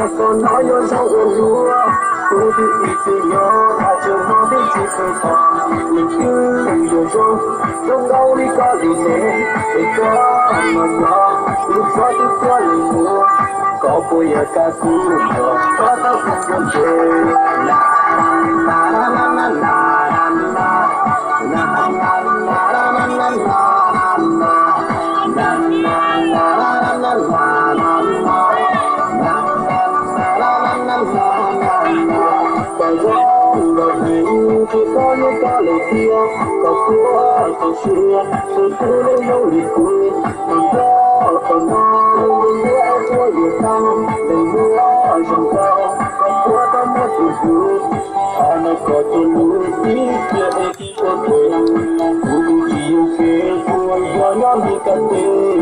Koj no yuav zoo ua luaj, kuv twb ib txwm nyob thaj tsam no twb tsis pom, nws twb yuav zoo, zoo nkauj li koj li ne, es koj mas koj, lub xyov twb tuaj li ua, koj puas yog kab kuv, koj tau kuv puas ntshe. Koj zoo los heev, tsis txhob hlub koj lawm thiab, koj puas tau siab, tus hlub lub zoo li kuv, tus nco koj no, lub ntuj ua yuav tau, ntees muaj zoo nkauj, koj puas tau muaj tus hlub, qhov no koj tus hlub ib txhia es tsis ua ke, kuv twb tsis yuav ke, puas yog nyob li koj tes.